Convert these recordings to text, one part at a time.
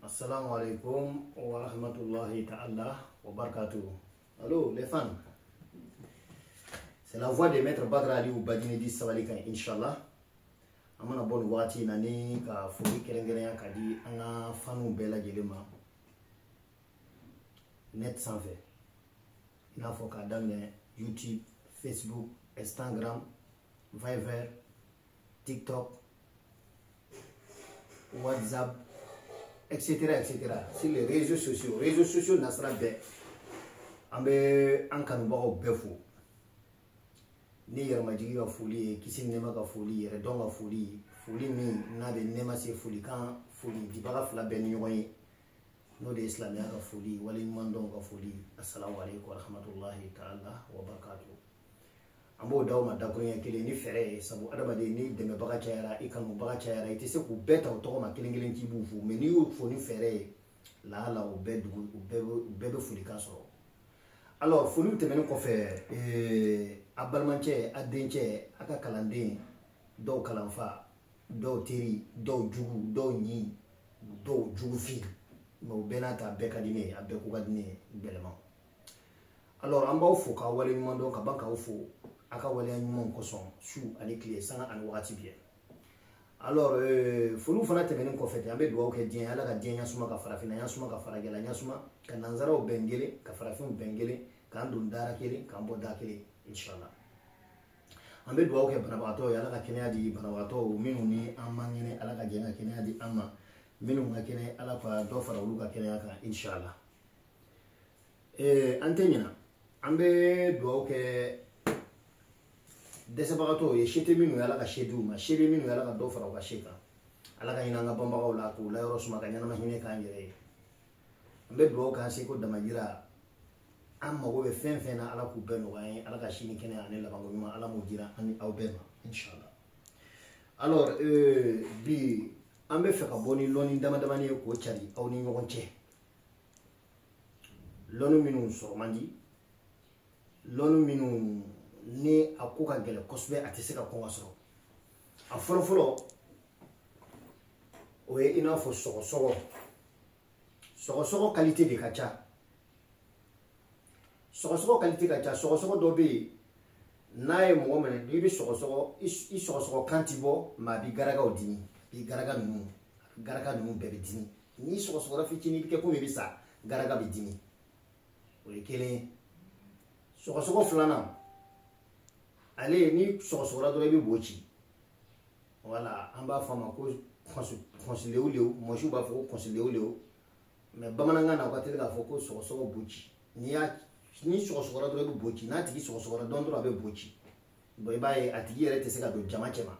Assalamu alaikum wa rahmatullahi ta'ala wa barakatuh. Allô les fans. C'est la voix de Maître Badra Aliou Badinedi Sabalikan, Inch'Allah. An mana bɔ nin wagati in na ni ka foli kɛrɛnkɛrɛnya ka di an ka faniw bɛɛ lajɛlen ma net sanfɛ, i n'a fɔ k'a daminɛ YouTube, Facebook, Instagram, Viber, TikTok, WhatsApp, etc., etc. Sur les réseaux sociaux, réseaux sociaux nasira bɛɛ, an bɛ an kanubagaw bɛɛ fo ni yɛrɛmajigi ka foli ye, kisi ni nɛɛma ka foli, yɛrɛ dɔn ka foli, foli min n'a bɛ nɛɛma se folikan foli dibaga fila bɛɛ ni ɲɔgɔn ye, n'o de ye silamɛya ka foli, waleɲuman dɔn ka foli. Assalamu alaikum wa rahmatullahi ta'ala wa barakatuh. An b'o d'aw ma dakuruɲɛ kelen ni fɛɛrɛ ye, sabu adamaden ni dɛmɛbaga cayara, i kanubaga cayara, i tɛ se k'u bɛɛ ta o tɔgɔ ma kelen kelen k'i b'u fo, mɛ n'i y'u fo ni fɛɛrɛ ye, lahala o bɛɛ dugu u bɛɛ bɛ folikan sɔrɔ. Alors foliw tɛmɛnen kɔfɛ, a balimakɛ, a dencɛ, a ka kalanden dɔw, kalanfa dɔw, teri dɔw, jugu dɔw, ɲi dɔw, jugufin, mɛ o bɛɛ n'a ta bɛɛ ka di ne ye, a bɛɛ ko ka di ne ye gbɛlɛma. Alors an b'aw fo k'aw waleɲuman dɔn ka ban k'aw fo a ka waleya ɲumanw kosɔn su ani tile, sanga ani wagati bɛɛ. Alors foliw fana tɛmɛnen kɔfɛ ten, an bɛ dugawu kɛ diɲɛ, Ala ka diɲɛ ɲasuma, ka farafinna ɲasuma, ka farajɛla ɲasuma, ka nanzaraw bɛn kelen, ka farafinw bɛn kelen, k'an don dara kelen, k'an bɔ da kelen, inshallah. An bɛ dugawu kɛ banabagatɔw ye, Ala ka kɛnɛya di banabagatɔw minnu ni an man kɛnɛ, Ala ka jɛn ka kɛnɛya di an ma, minnu ka kɛnɛ, Ala ka dɔ fara olu ka kɛnɛya kan, inshallah. An tɛ ɲina, an bɛ dugawu kɛ dɛsɛbagatɔw ye, se tɛ minnu ye, Ala ka se di u ma, se bɛ minnu ye, Ala ka dɔ fara u ka se kan, Ala ka hinɛ an ka banbagaw la k'u layɔrɔ suma, ka ɲɛnama hinɛ k'an yɛrɛ ye. An bɛ dugawu k'an seko damajira, an mago bɛ fɛn fɛn na, Ala k'u bɛɛ nɔgɔya an ye, Ala ka sini kɛnɛ ani labanko ɲuman, Ala m'o dira an ni aw bɛɛ ma, inshallah. Alors bi an bɛ fɛ ka bɔ ni lɔnni dama damani ye k'o cari aw ni ɲɔgɔn cɛ, lɔnni minnu sɔrɔ man di, lɔnni minnu ni a ko ka gɛlɛn kosɛbɛ, a tɛ se ka kɔn ka sɔrɔ. A fɔlɔ fɔlɔ o ye i n'a fɔ sɔgɔsɔgɔ. Sɔgɔsɔgɔ qualité de ka ca, sɔgɔsɔgɔ qualité ka ca. Sɔgɔsɔgɔ dɔ bɛ yen, n'a ye mɔgɔ minɛ, n'i bɛ sɔgɔsɔgɔ, i sɔgɔsɔgɔ kan ti bɔ, mɛ a b'i garagaw dimi, a b'i garaga ninnu, garaga ninnu bɛɛ bɛ dimi. N'i sɔgɔsɔgɔra fitinin, i bɛ kɛ komi i bɛ sa, garaga bɛ dimi. O ye kelen ye. Sɔgɔsɔgɔ filanan, ale ni sɔgɔsɔgɔra dɔrɔn i bɛ bo ci. Wala an b'a fɔ a ma ko kɔnsilewulewu, mɔsiw b'a fɔ ko kɔnsilewulewu, mɛ bamanankan na u ka teli k'a fɔ ko sɔgɔsɔgɔ bo ci. N'i y'a ni sɔgɔsɔgɔra dɔrɔn i bɛ bo ci, n'a tigi sɔgɔsɔgɔra dɔn dɔrɔn a bɛ bo ci. Bon, i b'a ye a tigi yɛrɛ tɛ se ka don jama cɛma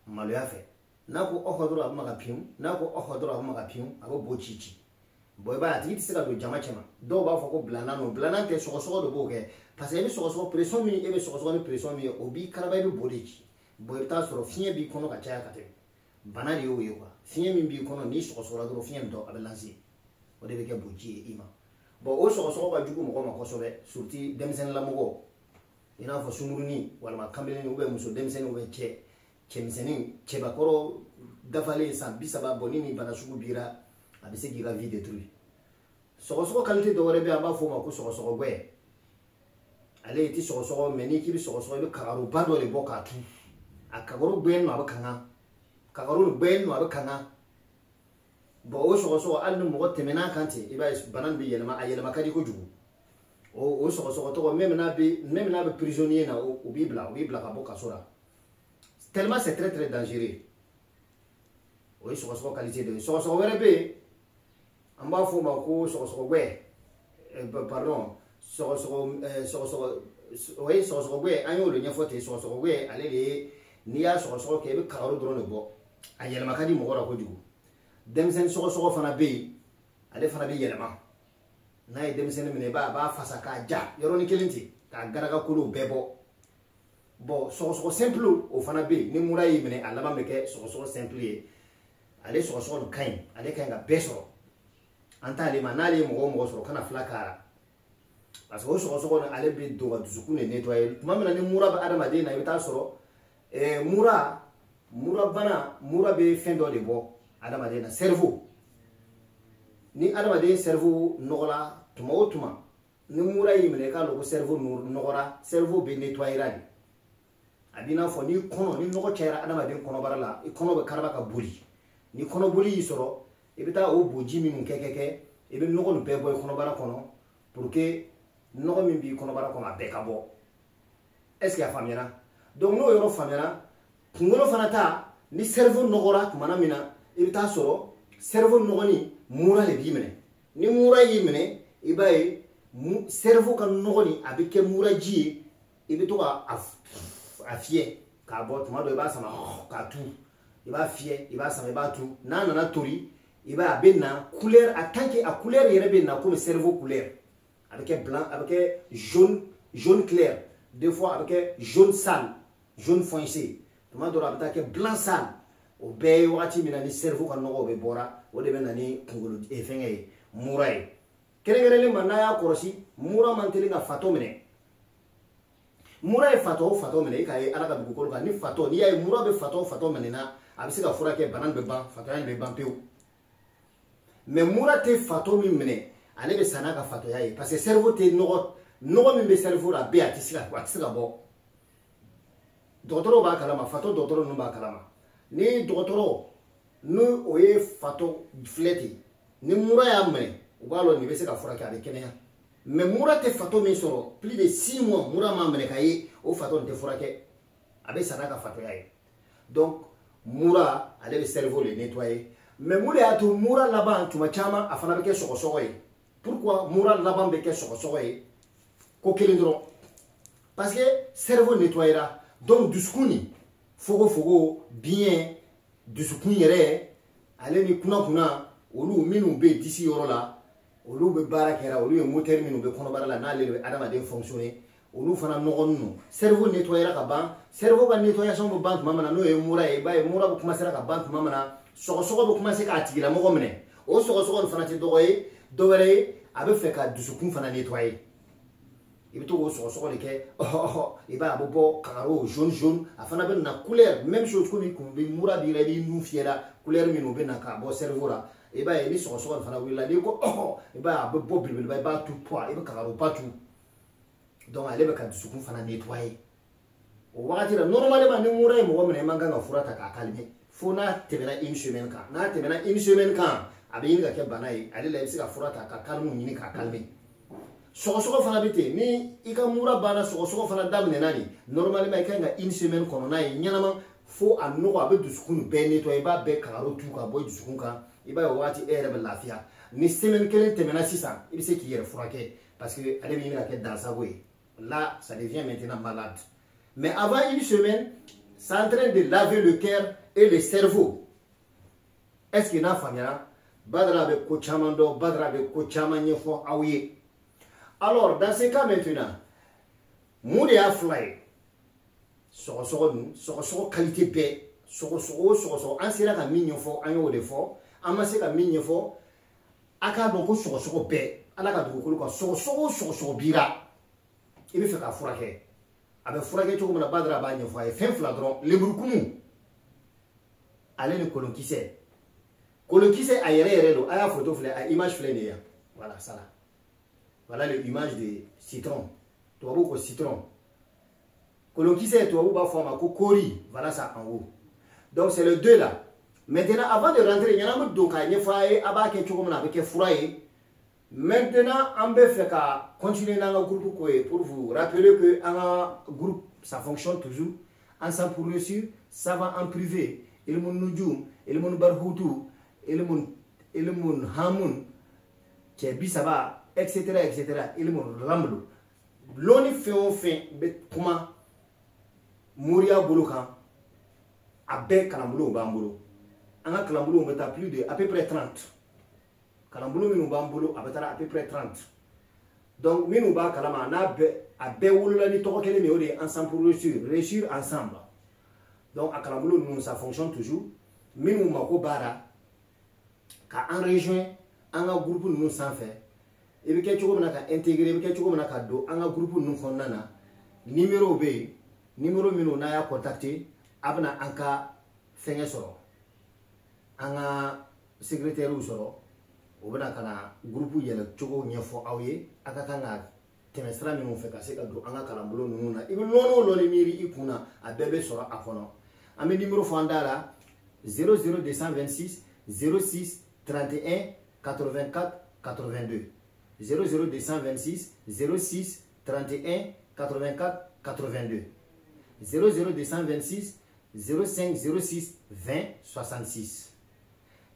maloya fɛ, n'a ko ɔhɔ dɔrɔn a bɛ maga piwu, n'a ko ɔhɔ dɔrɔn a bɛ maga piwu, a bɛ bo ci ci. Bon, i b'a ye a tigi tɛ se ka don jama cɛma. Dɔw b'a fɔ ko bilanan don, bilanan tɛ, sɔgɔsɔgɔ de b'o kɛ, parce que e bɛ sɔgɔsɔgɔ pression min, e bɛ sɔgɔsɔgɔ ni pression min ye, o b'i karaba, i bɛ bo de ci. Bon, i bɛ taa sɔrɔ fiɲɛ b'i kɔnɔ ka caya ka tɛmɛ, bana de y'o ye quoi. Fiɲɛ min b'i kɔnɔ, n'i sɔgɔsɔgɔra dɔrɔn fiɲɛ dɔ a bɛ lancer, o de bɛ kɛ boji ye i ma. Bon, o sɔgɔsɔgɔ ka jugu mɔgɔ ma kosɛbɛ, surtout denmisɛnninlamɔgɔ, i n'a fɔ sunkurunin walima kanbilennin, ou bien muso denmisɛnnin, ou bien cɛ cɛmisɛnnin, cɛbakɔrɔ dafalen san 30 bɔ, ni nin bana sugu b'i la, a bɛ se k'i ka vie détruire. Sɔgɔsɔgɔ qualité dɔ wɛrɛ bɛ yen, an b'a fɔ o ma ko sɔgɔsɔgɔ gwɛ. Ale i tɛ sɔgɔsɔgɔ, mɛ n'i k'i bɛ sɔgɔsɔgɔ, i bɛ kagaroba dɔ de bɔ k'a tu, a kagaro gbɛn nɔ, a bɛ kanga, kagaro gbɛn nɔ, a bɛ kanga. Bon, o sɔgɔsɔgɔ, hali ni mɔgɔ tɛmɛn'a kan ten, i b'a ye bana nin bɛ yɛlɛma, a yɛlɛma ka di kojugu. O sɔgɔsɔgɔ tɔgɔ, même n'a bɛ prisonnier na, o b'i bila, o b'i bila ka bɔ kaso la, tellement c'est très très dangereux. O ye sɔgɔsɔgɔ qualité dɔ ye. Sɔgɔsɔgɔ wɛrɛ bɛ yen, an b'a fɔ o ma ko sɔgɔsɔgɔ gwɛ, pardon, sɔgɔsɔgɔ sɔgɔsɔgɔ, o ye sɔgɔsɔgɔ gwɛ, an y'o de ɲɛfɔ ten. Sɔgɔsɔgɔ gwɛ, ale de ye n'i y'a sɔgɔsɔgɔ kɛ, i bɛ kagaro dɔrɔn de bɔ, a yɛlɛma ka di mɔgɔ la kojugu. Denmisɛnnin sɔgɔsɔgɔ fana bɛ yen, ale fana bɛ yɛlɛma. N'a ye denmisɛnnin minɛ, i b'a a b'a fasa k'a ja yɔrɔnin kelen ten, k'a garaka kolow bɛɛ bɔ. Bon, sɔgɔsɔgɔ simple o fana bɛ yen, ni mura y'i minɛ, a laban bɛ kɛ sɔgɔsɔgɔ simple ye. Ale sɔgɔsɔgɔ nin ka ɲi, ale ka ɲi ka bɛɛ sɔrɔ, an t'ale ma. N'ale ye mɔgɔ o mɔgɔ sɔrɔ, kana fila k'a la, parce que o sɔgɔsɔgɔ nin, ale bɛ don ka dusukun de nettoyer. Tuma min na ni mura bɛ adamaden na, i bɛ taa sɔrɔ mura bana, mura bɛ fɛn dɔ de bɔ adamaden na, cerveau. Ni adamaden cerveau nɔgɔra tuma o tuma, ni mura y'i minɛ, i k'a dɔn ko cerveau nɔgɔra, cerveau bɛ nettoyer de. A b'i n'a fɔ ni kɔnɔ, ni nɔgɔ cayara adamaden kɔnɔbara la, i kɔnɔ bɛ karaba ka boli. Ni kɔnɔboli y'i sɔrɔ, i bɛ taa o boji minnu kɛ, i bɛ nɔgɔ nin bɛɛ bɔ i kɔnɔbara kɔnɔ pour que nɔgɔ min b'i kɔnɔbara kɔnɔ, a bɛɛ ka bɔ. Est ce que a faamuyara? Donc n'o yɔrɔ faamuyara, kunkolo fana ta, ni cerveau nɔgɔra tumana min na, i bɛ taa sɔrɔ cerveau nɔgɔni, mura de b'i minɛ. Ni mura y'i minɛ, i b'a ye cerveau ka nɔgɔ nin, a bɛ kɛ muraji ye. I bɛ to ka a fiyɛ k'a bɔ. Tuma dɔ, i b'a sama k'a tu, i b'a fiyɛ, i b'a sama, i b'a tu. N'a nana tori, i b'a ye a bɛ na couleur, a tant que a couleur yɛrɛ bɛ na komi cerveau couleur, a bɛ kɛ blanc, a bɛ kɛ jaune, jaune clair, des fois a bɛ kɛ jaune sale, jaune foncé, tuma dɔ la a bɛ taa kɛ blanc sale. O bɛɛ ye wagati min na ni cerveau ka nɔgɔ bɛ bɔra, o de bɛ na ni kunkolo fɛngɛ ye, mura ye. Kɛrɛnkɛrɛnnen ma, n'a y'a kɔlɔsi, mura man teli ka fatɔ minɛ. Mura ye fatɔ o fatɔ minɛ, i k'a ye Ala ka dugukolo kan, ni fatɔ, n'i y'a ye mura bɛ fatɔ o fatɔ minɛ na, a bɛ se ka furakɛ, bana bɛ ban, fatɔya in bɛ ban pewu. Mais mura tɛ fatɔ min minɛ, ale bɛ sa n'a ka fatɔya ye, parce que cerveau tɛ nɔgɔ, nɔgɔ min bɛ cerveau la, a bɛ yen, a tɛ se ka bɔ. Dɔgɔtɔrɔw b'a kalama, fatɔ dɔgɔtɔrɔ ninnu b'a kalama. Ni dɔgɔtɔrɔ ni o ye fatɔ filɛ ten, ni mura y'a minɛ, u b'a lɔn nin bɛ se ka furakɛ, a bɛ kɛnɛya. Mais mura tɛ fatɔ min sɔrɔ plus de 6 mois, mura m'a minɛ ka ye, o fatɔ nin tɛ furakɛ, a bɛ sa n'a ka fatɔya ye. Donc mura, ale bɛ cerveau le nettoyer. Mais mun de y'a to mura laban, tuma caman a fana bɛ kɛ sɔgɔsɔgɔ ye? Pourquoi mura laban bɛ kɛ sɔgɔsɔgɔ ye? Ko kelen dɔrɔn, parce que cerveau nettoyera. Donc dusukun ni fogofogo, biɲɛ, dusukun yɛrɛ, ale ni kunna, olu minnu bɛ disi yɔrɔ la, olu bɛ baara kɛra, olu ye moteur minnu bɛ kɔnɔbara la, n'ale de bɛ adamaden fonctionner, olu fana nɔgɔnin don. Cerveau nettoyera ka ban. Cerveau ka nettoyation bɛ ban tuma min na, n'o ye mura ye, i b'a ye mura bɛ commencer ka ban tuma min na, sɔgɔsɔgɔ bɛ commencer k'a tigilamɔgɔ minɛ. O sɔgɔsɔgɔ nin fana tɛ dɔgɔ ye dɔwɛrɛ ye, a bɛ fɛ ka dusukun fana nettoyer. I bɛ to k'o sɔgɔsɔgɔ de kɛ, i b'a ye a bɛ bɔ kagaro jaune jaune, a fana bɛ na couleur même chose komi kun bɛ mura b'i la, i b'i nun fiyɛra, couleur minnu bɛ na k'a bɔ cerveau la. I b'a ye ni sɔgɔsɔgɔ nin fana wulila, n'i ko ɔhɔ, i b'a ye a bɛ bɔ belebeleba, i b'a tu poids, i bɛ kagaroba tu. Donc ale bɛ ka dusukun fana nettoyer o wagati la. Normalement, ni mura ye mɔgɔ minɛ, i man kan ka fura ta k'a calmer fo n'a tɛmɛna une semaine kan. N'a tɛmɛna une semaine kan, a bɛ ɲini ka kɛ bana ye ale la. I bɛ se ka fura ta ka calme ɲini k'a calmer. Sɔgɔsɔgɔ fana bɛ ten. Ni i ka mura banna, sɔgɔsɔgɔ fana daminɛna nin, normalement i ka kan ka une semaine kɔnɔ n'a ye ɲɛnama, fo a nɔgɔ a bɛ dusukun bɛɛ nettoyer, i b'a bɛɛ kagaro tu ka bɔ i dusukun kan. I b'a ye o waati e yɛrɛ bɛ lafiya. Ni semaine kelen tɛmɛna sisan, i bɛ se k'i yɛrɛ furakɛ, parce que ale bɛ ɲini ka kɛ dansago ye. Là, ça devient maintenant malade. Mais avant une semaine, c'est en train de laver le cœur et le cerveau. Est ce que n'a faamuyara? Badara bɛ ko caman dɔn, Badara bɛ ko caman ɲɛfɔ aw ye. Alors, dans ce cas maintenant, mun de y'a fila ye? Sɔgɔsɔgɔ ninnu, sɔgɔsɔgɔ qualité bɛɛ, sɔgɔsɔgɔ o sɔgɔsɔgɔ, an sera ka min ɲɛfɔ, an y'o de fɔ. An ma se ka min ɲɛfɔ, a k'a dɔn ko sɔgɔsɔgɔ bɛɛ, Ala ka dugukolo kan, sɔgɔsɔgɔ o sɔgɔsɔgɔ bira, i bɛ fɛ k'a furakɛ, a bɛ furakɛ cogo min na, Badara b'a ɲɛfɔ a ye. Fɛn fila dɔrɔn: lemurukumu ale ni kolonkisɛ. Kolonkisɛ a yɛrɛ yɛrɛ don, a y'a photo filɛ, a image filɛ nin ye yan. Voilà ça là, voilà l'image de citron, tubabu ko citron. Kolonkisɛ, tubabu b'a fɔ a ma ko kori. Voilà ça en haut. Donc c'est le deux là. Maintenant, avant de rentrer, ɲɛna bɛ don k'a ɲɛfɔ a ye a b'a kɛ cogo min na, a bɛ kɛ fura ye. Maintenant, an bɛ fɛ ka continuer n'an ka groupe ko ye, pour vous rappeler que an ka groupe, ça fonctionne toujours. Ensemble pour réussir, savant en privé, ilmun nujum, ilmun barhutu, ilmun hamun, cɛ 30, etc etc, ilmun ramlu, lɔnni fɛn o fɛn bɛ kuma moriya bolo kan, a bɛɛ kalanbolow b'an bolo. An ka kalanbolow bɛ taa plus de à peu près 30 kalanbolo minnu b'an bolo, a bɛ taa à peu près 30. Donc minnu b'a kalama, n'a bɛɛ, a bɛɛ wolola ni tɔgɔ kelen min ye, o de ye Ensemble pour réussir, réussir ensemble. Donc a kalanbolo ninnu, ça fonctionne toujours. Minnu mako b'a la ka an rejoint an ka groupe ninnu sanfɛ, i bɛ kɛ cogo min na ka intégrer, i bɛ kɛ cogo min na ka don an ka groupe ninnu kɔnɔna na, numéro bɛ yen, numéro minnu n'a y'a contacter, a bɛna an ka fɛngɛ sɔrɔ, an ka secrétaire sɔrɔ. O bɛna ka na groupe yɛlɛ cogo ɲɛfɔ aw ye, a ka kan ka tɛmɛ sira minnu fɛ ka se ka don an ka kalanbolo ninnu na. I bɛ lɔnni o lɔnni miiri i kun na, a bɛɛ bɛ sɔrɔ a kɔnɔ. An bɛ numéro fɔ an da la: 00226 06 31 84 82, 00226 06 31 84 82, 00226 05 06 20 66,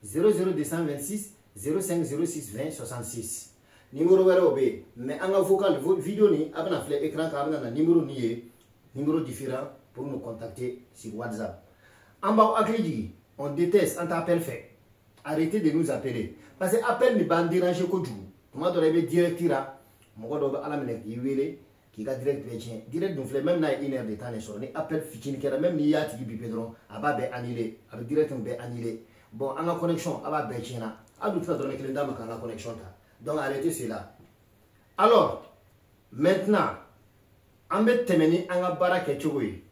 00226 05 06 20 66. Numéro wɛrɛw bɛ yen, mais an ka vocal vidéo ni a bɛna filɛ écran kan, a bɛna na numéro nin ye, numéro différent pour nous contacter sur WhatsApp. An b'aw hakili jigin, on déteste, an t'appel fɛ. Arrêtez de nous appeler, parce que appel nin b'an déranger kojugu. Tuma dɔ la, i bɛ direct la, mɔgɔ dɔw bɛ ala minɛ k'i wele k'i ka direct bɛɛ tiɲɛ. Direct dun filɛ, même n'a ye une heure de temps de sɔrɔ, ni appel fitinin kɛra, même n'i y'a tigi biper dɔrɔn, a b'a bɛɛ annuler, a bɛ direct bɛɛ annuler. Bon, an ka connexion a b'a bɛɛ tiɲɛna, a dun tɛna dɔrɔmɛ kelen d'a ma k'an ka connexion ta. Donc arrêtez cela. Alors maintenant, an bɛ tɛmɛ ni an ka baara kɛcogo ye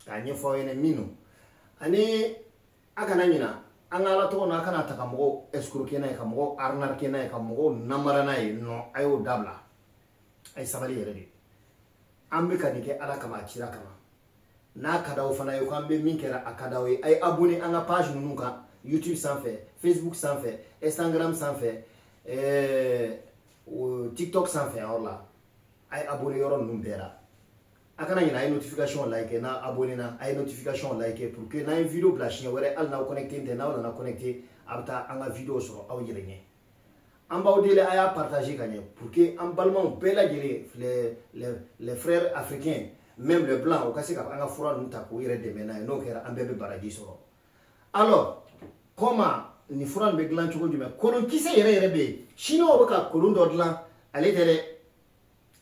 k'a ɲɛfɔ aw ɲɛna min don. Ani a kana ɲina an ka ala tɔgɔ, n'a kana ta ka mɔgɔw escroquer n'a ye, ka mɔgɔw arnaquer n'a ye, ka mɔgɔw namara n'a ye. Non, a y'o dabila, a ye sabali yɛrɛ de. An bɛ ka nin kɛ ala kama, a cira kama. N'a ka d'aw fana ye k'an bɛ min kɛra, a ka d'aw ye, a ye abonné an ka page ninnu kan: YouTube sanfɛ, Facebook sanfɛ, Instagram sanfɛ, TikTok sanfɛ. Yɔrɔ la, a ye abonné yɔrɔ ninnu bɛɛ la. A kana ɲinɛ, a ye notification like. N'a abonné na, a ye notification like pour que n'an ye vidéo bila siɲɛ wɛrɛ, hali n'aw connecté tɛ, n'aw nana connecté, a bɛ taa an ka vidéo sɔrɔ aw yɛrɛ ɲɛ. An b'aw deli, a y'a partager ka ɲɛ pour que an balimaw bɛɛ lajɛlen, les frères africains, même les blancs, u ka se ka an ka fura ninnu ta k'u yɛrɛ dɛmɛ n'a ye. N'o kɛra, an bɛɛ bɛ baraji sɔrɔ. Alors, comment nin fura nin bɛ dilan cogo jumɛn? Kolonkisɛ yɛrɛ yɛrɛ bɛ yen. Chinois bɛ ka kolon dɔ dilan, ale tɛ dɛ.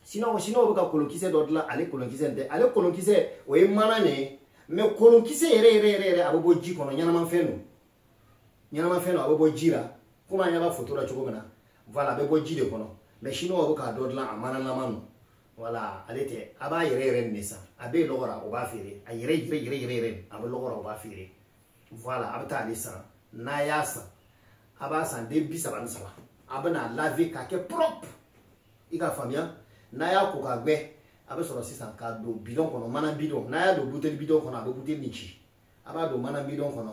Sinon bɛ ka kolonkisɛ dɔ dilan, ale kolonkisɛ tɛ. Ale kolonkisɛ, o ye mana de ye. Mais kolonkisɛ yɛrɛ yɛrɛ yɛrɛ yɛrɛ, a bɛ bɔ ji kɔnɔ, ɲɛnamafɛn don, ɲɛnamafɛn don, a bɛ bɔ ji la, komi an ɲɛ b'a photo la cogo min na. Voilà, a bɛ bɔ ji de kɔnɔ. Mais chinois bɛ k'a dɔ dilan, a manalama don. Voilà, ale tɛ. A b'a yɛrɛ yɛrɛ nin de san, a bɛ lɔgɔ la, o b'a feere. A yɛrɛ yɛrɛ yɛrɛ yɛrɛ yɛrɛ, a bɛ lɔgɔ la, o b'a feere. Voilà, a bɛ taa ale san. N'a y'a san, a b'a san den 33. A bɛ n'a laver k'a kɛ propre, i ka faamuya. N'a y'a ko k'a gbɛ, a bɛ sɔrɔ sisan k'a don bidon kɔnɔ, mana bidon. N'a y'a don buteli bidon kɔnɔ, a bɛ buteli nin ci, a b'a don mana bidon kɔnɔ.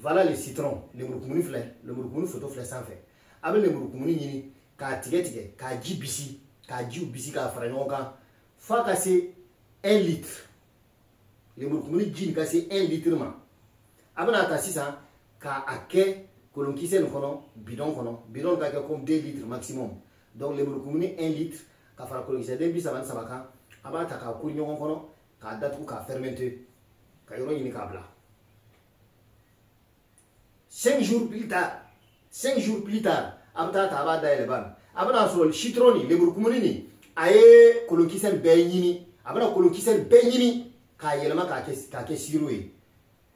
Voilà le citron, lemurukumuni filɛ, lemurukumuni photo filɛ sanfɛ. A bɛ lemurukumuni ɲini k'a tigɛ tigɛ, k'a ji bisi, k'a jiw bisi k'a fara ɲɔgɔn kan f'a ka se 1 litre. Lemurukumuni ji nin ka se 1 litre ma, a bɛna ta sisan k'a kɛ kolonkisɛ nin kɔnɔ, bidon kɔnɔ. Bidon ka kɛ comme 2 litres maximum. Donc lemurukumuni 1 litre ka fara kolonkisɛ den 33 kan, a b'a ta k'a kuri ɲɔgɔn kɔnɔ, k'a datugu, k'a fermenter, ka yɔrɔ ɲini k'a bila. 5 jours plus tard, 5 jours plus tard, a bɛ taa ta, a b'a dayɛlɛ ban, a bɛna sɔrɔ citron nin, lemurukumuni nin, a ye kolonkisɛ bɛɛ ɲini, a bɛna kolonkisɛ bɛɛ ɲini k'a yɛlɛma k'a kɛ sirop ye.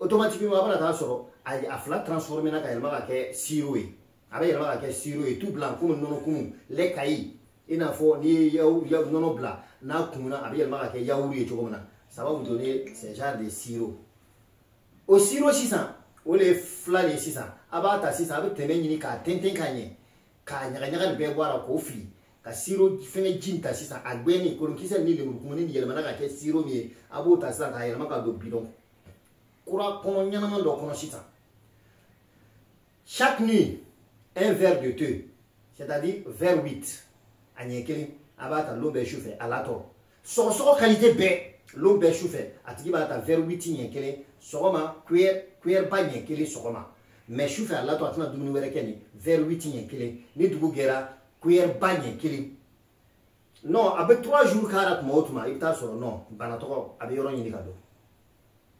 Automatiquement, a bɛna taa sɔrɔ a fila transformé na ka yɛlɛma ka kɛ sirop ye. A bɛ yɛlɛma ka kɛ sirop ye, tout blanc komi nɔnɔ kumu, lait caillé. I n'a fɔ n'i ye nɔnɔ bila n'a kumuna, a bɛ yɛlɛma ka kɛ yaourt ye cogo min na. Ça va vous donner ce genre de sirop. O sirop sisan, o de ye fila de ye sisan. A b'a ta sisan, a bɛ tɛmɛ ɲini k'a tɛntɛn ka ɲɛ, k'a ɲagaɲaga nin bɛɛ bɔ a la, k'o fili, ka sirop fɛngɛ ji in ta sisan. A gbɛni kolonkisɛ ni lemurukumuni nin yɛlɛmana ka kɛ sirop min ye, a b'o ta sisan k'a yɛlɛma ka don bidon kura kɔnɔ, ɲɛnama dɔ kɔnɔ sisan. Chaque nuit, un verre de thé, c'est-à-dire verre 8, a ɲɛ kelen, a b'a ta lon bɛɛ su fɛ a latɔ. Sɔgɔsɔgɔ qualité bɛɛ, lon bɛɛ su fɛ, a tigi b'a ta verre 8 ɲɛ kelen sɔgɔma, cuillère ba ɲɛ kelen sɔgɔma. Mais su fɛ a latɔ, a tɛna dumuni wɛrɛ kɛ nin verre 8 ɲɛ kelen. Ni dugu gɛra, cuillère ba ɲɛ kelen. Non, a bɛ 3 jours k'a la tuma o tuma, i bɛ taa sɔrɔ non, banatɔgɔ a bɛ yɔrɔ ɲini ka don.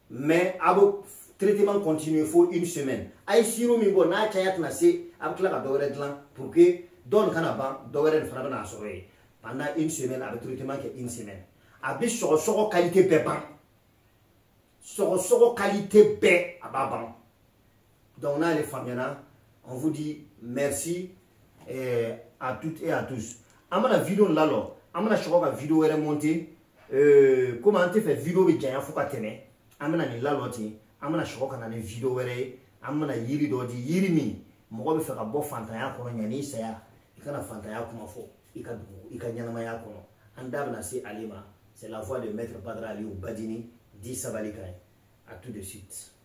Mais a bɛ traitement continuer fo une semaine. A ye sirop min bɔ, n'a caya tɛna se, a bɛ tila ka dɔ wɛrɛ dilan pour que dɔ nin kana ban, dɔ wɛrɛ nin fana bɛna sɔrɔ yen. Pendant une semaine, a bɛ traitement kɛ une semaine, a bɛ sɔgɔsɔgɔ qualité bɛɛ ban, sɔgɔsɔgɔ qualité bɛɛ a b'a ban. Donc n'ale faamuyana, on vous dit merci à toutes et à tous. An bɛna vidéo lalɔ, an bɛna sɔgɔ ka vidéo wɛrɛ monter. Komi an tɛ fɛ vidéo bɛ janya fo ka tɛmɛ, an bɛna nin lalɔ ten. An bɛna sɔgɔ ka na ni vidéo wɛrɛ ye. An bɛna yiri dɔ di, yiri min Mɔgɔ bɛ fɛ ka bɔ fantanya kɔnɔ yanni saya, i kana fantanya kuma fɔ i ka dugu, i ka ɲɛnamaya kɔnɔ. An da bɛna se ale ma. C'est la voix de Maître Badara Aliou Badini, dit Sabali Kaye. À tout de suite.